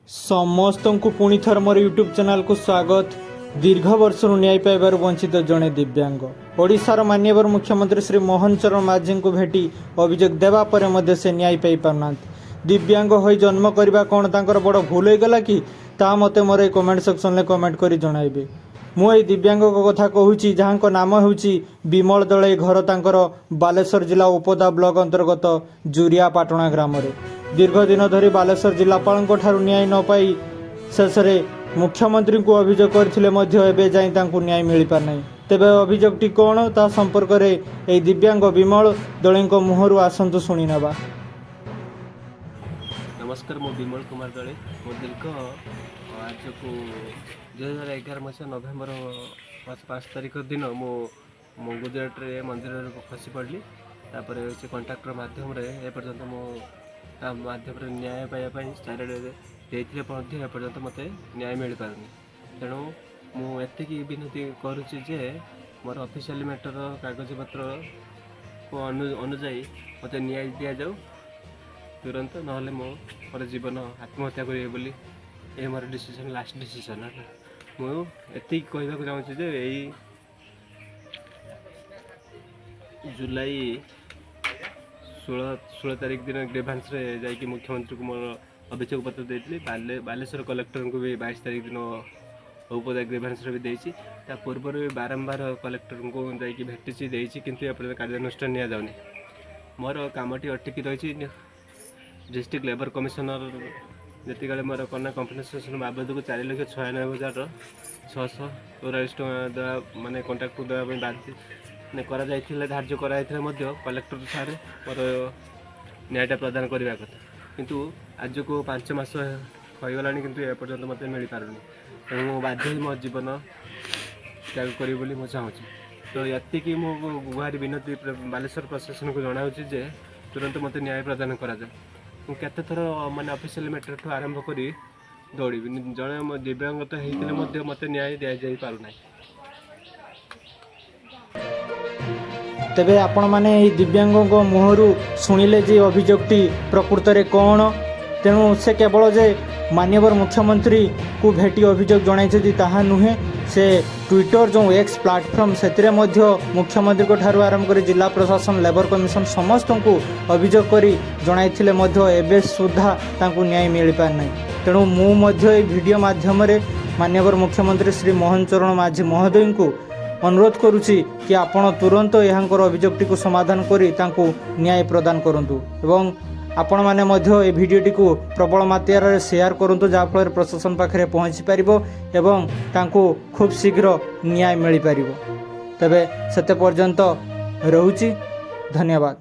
ସମସ୍ତଙ୍କୁ ପୁଣି ଥରେ ମୋର ୟୁଟ୍ୟୁବ୍ ଚ୍ୟାନେଲକୁ ସ୍ୱାଗତ। ଦୀର୍ଘ ବର୍ଷରୁ ନ୍ୟାୟ ପାଇବାରୁ ବଞ୍ଚିତ ଜଣେ ଦିବ୍ୟାଙ୍ଗ ଓଡ଼ିଶାର ମାନ୍ୟବର ମୁଖ୍ୟମନ୍ତ୍ରୀ ଶ୍ରୀ ମୋହନ ଚରଣ ମାଝୀଙ୍କୁ ଭେଟି ଅଭିଯୋଗ ଦେବା ପରେ ମଧ୍ୟ ସେ ନ୍ୟାୟ ପାଇପାରୁନାହାନ୍ତି। ଦିବ୍ୟାଙ୍ଗ ହୋଇ ଜନ୍ମ କରିବା କ'ଣ ତାଙ୍କର ବଡ଼ ଭୁଲ ହୋଇଗଲା କି, ତାହା ମୋତେ ମୋର ଏଇ କମେଣ୍ଟ ସେକ୍ସନରେ କମେଣ୍ଟ କରି ଜଣାଇବେ। ମୁଁ ଏଇ ଦିବ୍ୟାଙ୍ଗଙ୍କ କଥା କହୁଛି, ଯାହାଙ୍କ ନାମ ହେଉଛି ବିମଳ ଦଳେଇ। ଘର ତାଙ୍କର ବାଲେଶ୍ୱର ଜିଲ୍ଲା ଉପଦା ବ୍ଲକ ଅନ୍ତର୍ଗତ ଜୁରିଆପାଟଣା ଗ୍ରାମରେ। ଦୀର୍ଘ ଦିନ ଧରି ବାଲେଶ୍ୱର ଜିଲ୍ଲାପାଳଙ୍କ ଠାରୁ ନ୍ୟାୟ ନ ପାଇ ଶେଷରେ ମୁଖ୍ୟମନ୍ତ୍ରୀଙ୍କୁ ଅଭିଯୋଗ କରିଥିଲେ ମଧ୍ୟ ଏବେ ଯାଏଁ ତାଙ୍କୁ ନ୍ୟାୟ ମିଳିପାରିନାହିଁ। ତେବେ ଅଭିଯୋଗଟି କ'ଣ, ତା ସମ୍ପର୍କରେ ଏହି ଦିବ୍ୟାଙ୍ଗ ବିମଳ ଦଳେଇଙ୍କ ମୁହଁରୁ ଆସନ୍ତୁ ଶୁଣିନେବା। ନମସ୍କାର, ମୁଁ ବିମଳ କୁମାର ଦଳେଇ। ମୁଁ ଦୀର୍ଘ ଆଜକୁ 2011 ମସିହା ନଭେମ୍ବର ମାସ 5 ତାରିଖ ଦିନ ମୁଁ ଗୁଜୁରାଟରେ ମନ୍ଦିରରେ ଖସି ପଡ଼ିଲି। ତାପରେ ସେ କଣ୍ଟ୍ରାକ୍ଟର ମାଧ୍ୟମରେ ଏପର୍ଯ୍ୟନ୍ତ ମୁଁ ତା ମାଧ୍ୟମରେ ନ୍ୟାୟ ପାଇବା ପାଇଁ ଚାରିଆଡ଼େ ଦେଇଥିଲେ ମଧ୍ୟ ଏପର୍ଯ୍ୟନ୍ତ ମୋତେ ନ୍ୟାୟ ମିଳିପାରୁନି। ତେଣୁ ମୁଁ ଏତିକି ବିନତି କରୁଛି ଯେ ମୋର ଅଫିସିଆଲି ମ୍ୟାଟର କାଗଜପତ୍ର ଅନୁଯାୟୀ ମୋତେ ନ୍ୟାୟ ଦିଆଯାଉ ତୁରନ୍ତ, ନହେଲେ ମୁଁ ମୋର ଜୀବନ ଆତ୍ମହତ୍ୟା କରିବି ବୋଲି ଏ ମୋର ଡିସିସନ୍, ଲାଷ୍ଟ ଡିସିସନ୍ ହେଲା। ମୁଁ ଏତିକି କହିବାକୁ ଚାହୁଁଛି ଯେ ଏଇ ଜୁଲାଇ 16 ତାରିଖ ଦିନ ଗ୍ରିଭାନ୍ସରେ ଯାଇକି ମୁଖ୍ୟମନ୍ତ୍ରୀଙ୍କୁ ମୋର ଅଭିଯୋଗ ପତ୍ର ଦେଇଥିଲି। ବାଲେଶ୍ୱର କଲେକ୍ଟରଙ୍କୁ ବି 22 ତାରିଖ ଦିନ ଔପଦା ଗ୍ରିଭାନ୍ସରେ ବି ଦେଇଛି। ତା ପୂର୍ବରୁ ବି ବାରମ୍ବାର କଲେକ୍ଟରଙ୍କୁ ଯାଇକି ଭେଟିଛି, ଦେଇଛି, କିନ୍ତୁ ଏପର୍ଯ୍ୟନ୍ତ କାର୍ଯ୍ୟାନୁଷ୍ଠାନ ନିଆଯାଉନି। ମୋର କାମଟି ଅଟକି ରହିଛି। ଡିଷ୍ଟ୍ରିକ୍ଟ ଲେବର କମିଶନର ଯେତିକିବେଳେ ମୋର କନ୍ୟା କମ୍ପନସେସନ୍ ବାବଦକୁ 4,96,644 ଟଙ୍କା ଦେବା, ମାନେ କଣ୍ଟ୍ରାକ୍ଟକୁ ଦେବା ପାଇଁ ବାଧ୍ୟ ମାନେ କରାଯାଇଥିଲା, ଧାର୍ଯ୍ୟ କରାଯାଇଥିଲା ମଧ୍ୟ କଲେକ୍ଟର ସାର୍ ମୋର ନ୍ୟାୟଟା ପ୍ରଦାନ କରିବା କଥା। କିନ୍ତୁ ଆଜକୁ 5 ମାସ ହୋଇଗଲାଣି, କିନ୍ତୁ ଏପର୍ଯ୍ୟନ୍ତ ମୋତେ ମିଳିପାରୁନି। ତେଣୁ ମୁଁ ବାଧ୍ୟ ହୋଇ ମୋ ଜୀବନ ତ୍ୟାଗ କରିବି ବୋଲି ମୁଁ ଚାହୁଁଛି। ତ ଏତିକି ମୁଁ ଗୁହାରି ବିନତି ବାଲେଶ୍ୱର ପ୍ରଶାସନକୁ ଜଣାଉଛି ଯେ ତୁରନ୍ତ ମୋତେ ନ୍ୟାୟ ପ୍ରଦାନ କରାଯାଉ। ମୁଁ କେତେଥର ମାନେ ଅଫିସିଆଲ ମ୍ୟାଟରଠୁ ଆରମ୍ଭ କରି ଦୌଡ଼ିବି? ଜଣେ ମୋ ଦିବ୍ୟାଙ୍ଗତ ହେଇଥିଲେ ମଧ୍ୟ ମୋତେ ନ୍ୟାୟ ଦିଆଯାଇ ପାରୁନାହିଁ। ତେବେ ଆପଣମାନେ ଏହି ଦିବ୍ୟାଙ୍ଗଙ୍କ ମୁହଁରୁ ଶୁଣିଲେ ଯେ ଅଭିଯୋଗଟି ପ୍ରକୃତରେ କ'ଣ। ତେଣୁ ସେ କେବଳ ଯେ ମାନ୍ୟବର ମୁଖ୍ୟମନ୍ତ୍ରୀଙ୍କୁ ଭେଟି ଅଭିଯୋଗ ଜଣାଇଛନ୍ତି ତାହା ନୁହେଁ, ସେ ଟ୍ୱିଟର ଯେଉଁ ଏକ୍ସ ପ୍ଲାଟଫର୍ମ, ସେଥିରେ ମଧ୍ୟ ମୁଖ୍ୟମନ୍ତ୍ରୀଙ୍କ ଠାରୁ ଆରମ୍ଭ କରି ଜିଲ୍ଲା ପ୍ରଶାସନ, ଲେବର କମିଶନ ସମସ୍ତଙ୍କୁ ଅଭିଯୋଗ କରି ଜଣାଇଥିଲେ ମଧ୍ୟ ଏବେ ସୁଦ୍ଧା ତାଙ୍କୁ ନ୍ୟାୟ ମିଳିପାରିନାହିଁ। ତେଣୁ ମୁଁ ମଧ୍ୟ ଏହି ଭିଡ଼ିଓ ମାଧ୍ୟମରେ ମାନ୍ୟବର ମୁଖ୍ୟମନ୍ତ୍ରୀ ଶ୍ରୀ ମୋହନ ଚରଣ ମାଝୀ ମହୋଦୟଙ୍କୁ ଅନୁରୋଧ କରୁଛି କି ଆପଣ ତୁରନ୍ତ ଏହାଙ୍କର ଅଭିଯୋଗଟିକୁ ସମାଧାନ କରି ତାଙ୍କୁ ନ୍ୟାୟ ପ୍ରଦାନ କରନ୍ତୁ ଏବଂ ଆପଣମାନେ ମଧ୍ୟ ଏ ଭିଡ଼ିଓଟିକୁ ପ୍ରବଳ ମାତ୍ରାରେ ସେୟାର କରନ୍ତୁ, ଯାହାଫଳରେ ପ୍ରଶାସନ ପାଖରେ ପହଞ୍ଚି ପାରିବ ଏବଂ ତାଙ୍କୁ ଖୁବ୍ ଶୀଘ୍ର ନ୍ୟାୟ ମିଳିପାରିବ। ତେବେ ସେତେ ପର୍ଯ୍ୟନ୍ତ ରହୁଛି, ଧନ୍ୟବାଦ।